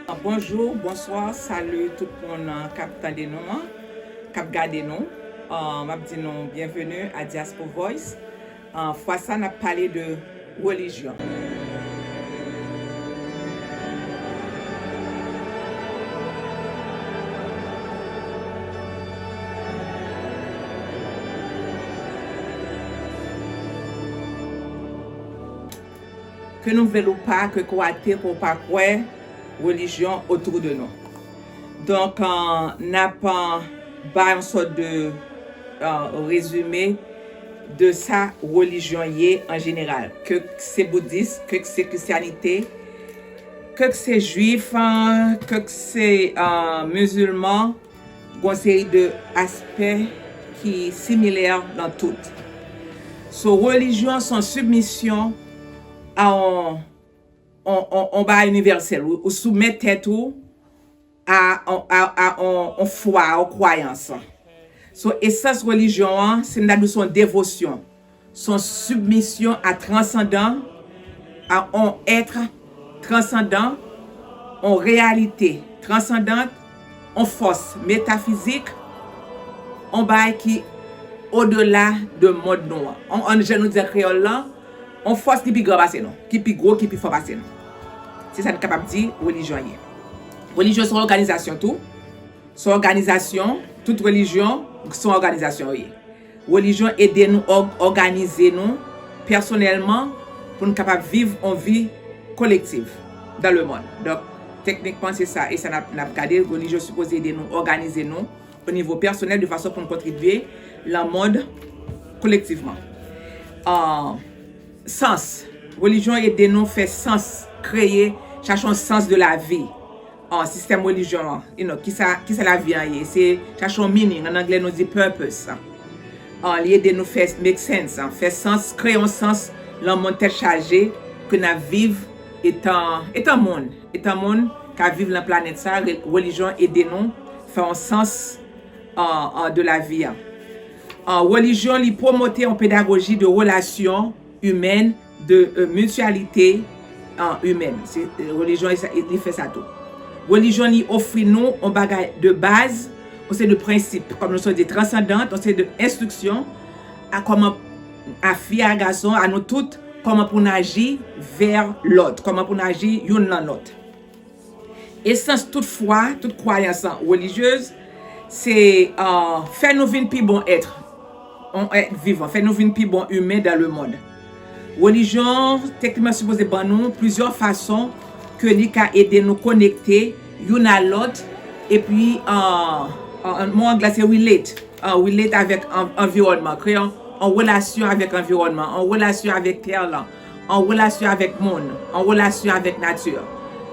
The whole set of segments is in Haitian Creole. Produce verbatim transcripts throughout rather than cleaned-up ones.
Bonjou, bonswa, sali tout moun k ap tande nou an, k ap gade nou. Ah, m ap di nou byenveni a Diaspora Voice. Ah, fwa sa, n ap pale de relijyon. Ke nou vle l ou pa, ke w ate, ke w pa kwè, relijyon otou de nou. Donk, euh, n ap, euh, bay yon sòt de, euh, rezime de sa relijyon ye an jeneral. Ke se boudis, ke se kristyanite, ke se jwif, euh, ke se, euh, mizilman, gon seri de aspè ki similè nan tout. So, relijyon se yon sibmisyon a yon, yon, yon, yon bagay inivèsèl. Ou, ou soumèt tèt ou a, a, a, a yon, yon fwa, a yon kwayans. So, esans relijyon an, se m ta di w se yon devosyon. Se yon sibmisyon a transandan, a yon èt transandan, yon reyalite transandant, yon fòs metafizik, yon bagay ki odela de mond nou an. Yon, an jan nou di an kreyòl lan, yon fòs ki pi gran pase nou, ki pi gwo, ki pi fò pase nou. Se sa n kapab di relijyon ye. Relijyon se yon òganizasyon tou. Se yon òganizasyon, tout relijyon se yon òganizasyon yo ye. Relijyon ede nou òg-, òganize nou pèsonèlman pou n kapab viv yon vi kolektif dans le monde. Donk, teknikman, se sa, e sa n ap, n ap gade, relijyon sipoze ede nou òganize nou o nivo pèsonèl de fason pou n kontribye lan mond kolektivman. Ah, sans. Relijyon ede nou fè sans, kreye, chache yon sans de la vie. Ah, sistèm relijyon an, you know, kisa, kisa lavi an ye? Se chache yon meaning, an anglè nou di purpose. Ah, li ede nou fè make sense, ah, fè sans, kreye yon sans lan mond tèt chaje ke n ap viv etan, etan moun, etan moun k ap viv lan planèt sa, re-, relijyon ede nou fè yon sans, ah, ah, de lavi an. Ah, relijyon, li pwomote yon pedagoji de relasyon imèn, de, euh, mityalite, euh, imèn. Se, euh, relijyon, e sa, e li fè sa tou. Relijyon, li ofri nou yon bagay de baz, yon seri de prensip, kòm nou sot di, transandant, yon seri de enstriksyon, a kòman, a fi, a gason, a nou tout, kòman pou n aji vè lòt, kòman pou n aji youn lan lòt. Esans tout fwa, tout kwayans relijyez, se, euh, fè nou vin pi bon èt, yon èt vivan, fè nou vin pi bon imen dans le monde. Relijyon, teknikman, sipoze ban nou plizyè fason ke li ka ede nou konekte youn a lòt, epi, euh, euh, mo anglè se relate, euh, relate avèk an-, anviwònman, kreye yon, yon relasyon avèk anviwònman, yon relasyon avèk tè lan, an relasyon avèk moun, an relasyon avèk nati.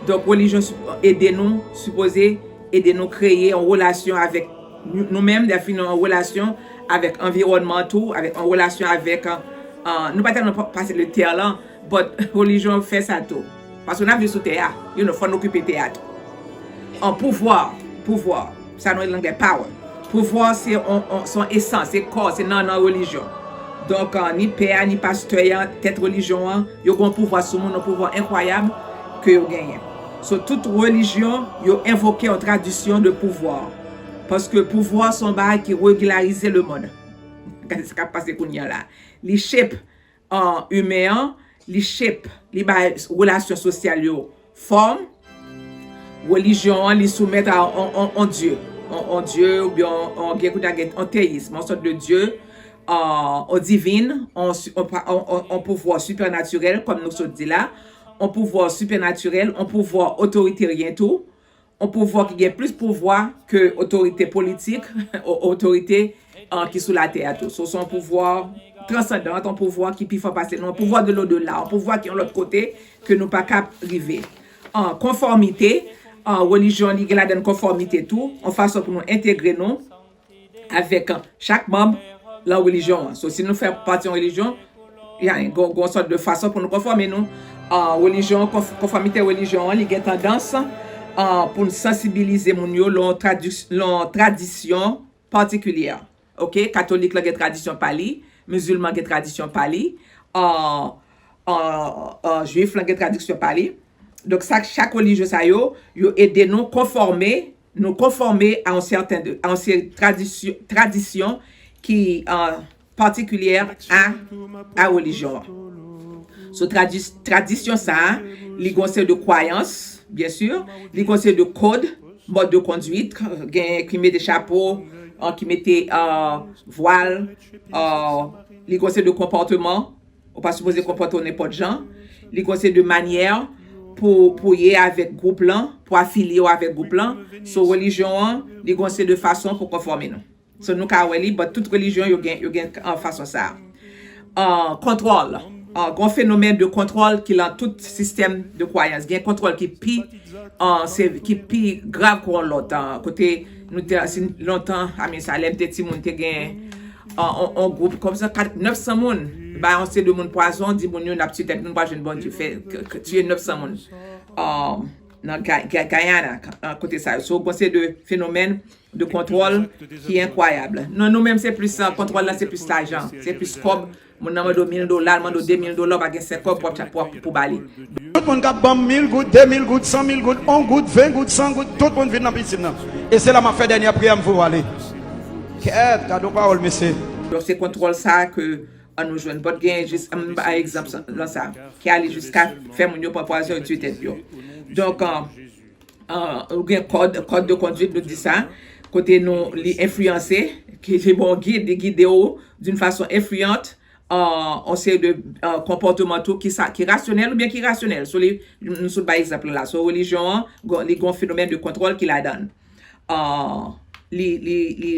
Donk, relijyon sou-, ede nou, sipoze ede nou kreye yon relasyon avèk nou, nou menm, defini yon relasyon avèk anviwònman tou, avèk, an relasyon avèk, euh, euh, nou pa tèlman pa-, pase le tè lan, but relijyon fè sa tou. Paske n ap viv sou tè a, you know, fò n okipe tè a tou. An pouvwa, pouvwa, sa nou rele anglè power. Pouvwa se on, on, se on esans, se kò, se nannan relijyon. Donk, euh, ni pè a, ni pastè a, tèt relijyon an, yo gen yon pouvwa sou moun, yon pouvwa enkwayab ke yo genyen. So, tout relijyon, yo envoke yon tradisyon de pouvwa. Paske pouvwa se yon bagay ki regilarize le mond. Gade sa k ap pase kounye a la. Li shape, euh, imen an, li shape, li bay relasyon sosyal yo fòm. Relijyon an, li soumèt a on, on, on dye. On, on dye, oubyen on, on, gen kounye a gen on teyism, on sòt de dye, euh, on divin, on, on, on, on, on pouvwa sipènatirèl, kòm nou sot di la, on pouvwa sipènatirèl, on pouvwa otoriteryen tou, on pouvwa ki gen plis pouvwa ke otorite politik, o-, otorite, euh, ki sou latè a tou. So, se on pouvwa transandant, on pouvwa ki pi fò pase nou, on pouvwa de l'au-delà, on pouvwa ki yon lòt kote ke nou pa kab rive. An konfòmite, an relijyon, li gen ladan konfòmite tou, yon fason pou nou entegre nou avèk chak manm lan relijyon an. So, si nou fè pati yon relijyon, y a, gon, gon sòt de fason pou nou konfòme nou. An relijyon, konf-, konfòmite relijyon an, li gen tandans, an, pou n sansibilize moun yo lan tradis-, lan tradisyon patikilyè. Oke, katolik lan gen tradisyon pa li, mizilman gen tradisyon pa li, an, an, an, jwif lan gen tradisyon pa li. Donk, sa, chak relijyon sa yo, yo ede nou konfòme, nou konfòme a yon sèten de, a yon seri tradisyon, tradisyon ki, euh, patikilyè a, a relijyon an. So, tradi-, tradisyon sa a, li gon seri de kwayans, byen si, li gon seri de kòd, mòd de kondwit, gen ki mete chapo, euh, ki mete, euh, vwal, euh, li gon seri de konpòteman, ou pa sipoze konpòte w nenpòt jan, li gon seri de manyè pou, pou ye avèk gwoup lan, pou afilye w avèk gwoup lan. So, relijyon an, li gon seri de fason pou konfòme nou. So, nou ka wè li, but tout relijyon yo gen, yo gen, euh, fason sa a. Euh, kontwòl. Euh, gon fenomèn de kontwòl ki lan tout sistèm de kwayans. Gen kontwòl ki pi, euh, se, ki pi grav ke yon lòt, euh, kote nou te, si lontan, I mean, sa, lè m te timoun, te gen, euh, on, on gwoup kòmsa, kat, nèf san moun, ba yon seri de moun pwazon, di moun yo n ap tiye tèt nou, n pa jwenn Bondye, fè, k-, k-, tiye nèf san moun. Euh, nan Ga-, Ga-, Guyana, euh, kote sa yo. So, gon seri de fenomèn de kontwòl ki enkwayab. Non, nou menm se plis, euh, kontwòl la se plis lajan, se plis kòb. Moun nan mande w mil dola, l mande w de mil dola, w pa gen senk kòb pou, pou, pou ba li. Tout moun k ap ban m mil goud, de mil goud, san mil goud, yon goud, ven goud, san goud, tout moun vin nan pisin nan. E se la m ap fè dènyè priyè m voye w ale. Kèt, gade yon pawòl, mesye. Donk, se kontwòl sa a ke an nou jwenn. But gen jis, m ba egzanp sa, lan sa, ki ale jiska fè moun yo pran pwazon yo tiye tèt yo. Donk, euh, euh, ou gen kòd, kòd de kondwit, nou di sa, kote nou, li enfliyanse, ki se bon gid, li gide w d'une façon influente, euh, on seri de, euh, konpòteman tou ki sa, ki rasyonèl oubyen ki irasyonèl. So, li, nou sot bay egzanp la. So, relijyon an, gon, li gon fenomèn de kontwòl ki ladan l. Ah, li, li, li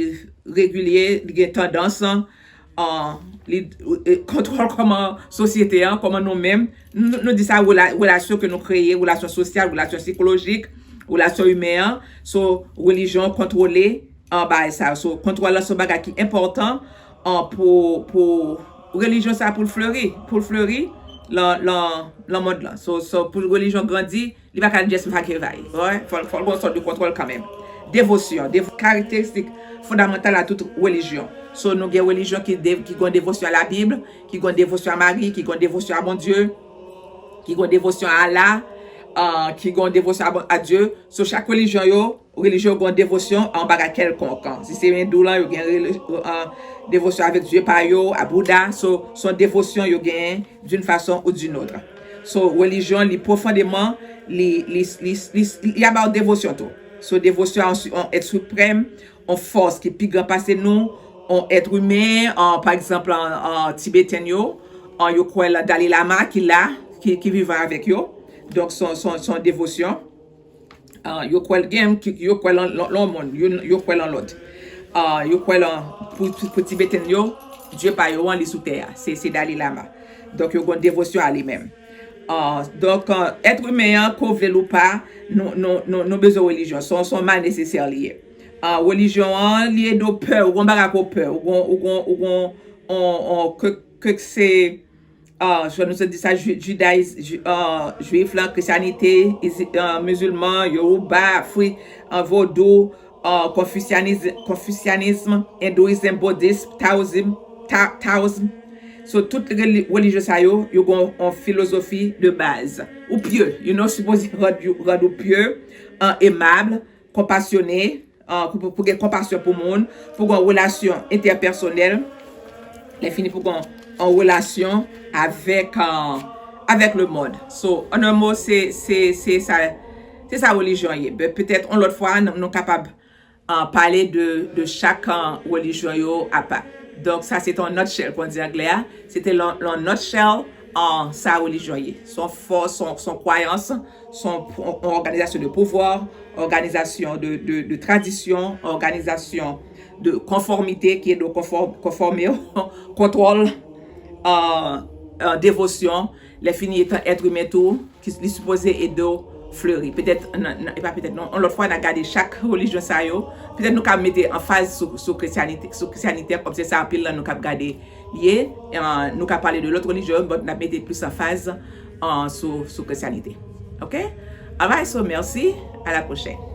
regilye, li gen tandans, ah, li, eh, kontwòl kòman sosyete an, kòman nou menm, nou, nou di sa, rela-, relasyon ke nou kreye, relasyon sosyal, relasyon sikolojik, relasyon imen an. So, relijyon kontwole, ah, bagay sa. So, kontwòl la se yon bagay ki enpòtan, ah, pou, pou relijyon sa pou l fleri, pou l fleri lan, lan, lan mond lan. So, so, pou relijyon grandi, li pa ka just make vay. Fò, fò l gon sòt de kontwòl kanmenm. Devosyon, dev-, karakteristik fondamantal a tout relijyon. So, nou gen relijyon ki de-, ki gon devosyon a Labib, ki gon devosyon a Mari, ki gon devosyon a Bondye, ki gon devosyon a Allah, ah, ki gon devosyon a, a Dye. So, chak relijyon yo, relijyon yo gon devosyon a yon bagay kèlkonk. Si se endou lan, yo gen reli-, ah, devosyon avèk dye pa yo, a Bouda. So, se yon devosyon yo genyen d'une façon ou d'une autre. So, relijyon, li pwofondéman, li, li, li, li, li about devosyon tou. So, devosyon a yon, yon èt siprèm, yon fòs ki pi gran pase nou, yon èt imen, an, pa egzanp, an, an, Tibeten yo, an, yo kwè lan Dalai Lama ki la, ki, ki vivan avèk yo. Donk, se yon, se yon, se yon devosyon. Ah, yo kwè l gen, ki, yo kwè lan, lan, lan yon monn, yo, yo kwè lan lòt. Ah, yo kwè lan, pou, pou, pou Tibeten yo, Dye pa yo an, li sou tè a. Se, se Dalai Lama. Donk, yo gon devosyon a li menm. Ah, donk, ah, èt imen an, ke w vle l ou pa, nou, nou, nou, nou bezwen relijyon. Se yon, se yon mal nesesè li ye. Ah, relijyon an, li ede w pè, ou gon bagay ke w pè, ou gon, ou gon, ou gon, on, on, ke, ke se, ah, jan nou sot di sa, ju-, jidayis, ju-, ah, jwif lan, kristyanite, izi-, ah, mizilman, yoruba, afri-, ah, vodou, ah, konfisyanis-, konfisyanism, endouyizm, boudism, taoizm, ta-, taoizm. So, tout reli-, relijyon sa yo, yo gon yon filozofi de baz. Ou pye, you know, sipoze rann yo, rann ou pye, ah, emab, konpasyone, ah, pou, pou, pou gen konpasyon pou moun, pou gen yon relasyon entèpèsonèl, lè fini pou gen yon relasyon avèk, ah, avèk le monde. So, an yon mo, se, se, se sa, se sa relijyon ye. But petèt, yon lòt fwa, nou, nou kapab, ah, pale de, de chak, ah, relijyon yo apa. Donk, sa se te yon nutshell, kon di anglè a. Se te lan, lan nutshell, ah, sa relijyon ye. Se yon fòs, se yon, se yon kwayans, se yon, yon òganizasyon de pouvwa, òganizasyon de, de, de tradisyon, òganizasyon de konfòmite ki ede w konfò-, konfòme w, kontwòl, ah, ah, devosyon, lè fini etan èt imen tou, ki li sipoze ede w fleri. Petèt, nan, nan, e pa petèt, non, yon lòt fwa, n a gade chak relijyon sa yo. Petèt, nou ka mete anfaz sou, sou kristyanite, sou kristyanite, kòm se sa anpil nan nou k ap gade ye. Ah, nou ka pale de lòt relijyon, but n ap mete plis anfaz, ah, sou, sou kristyanite. Ok? Alright, so, mèsi. À la prochaine.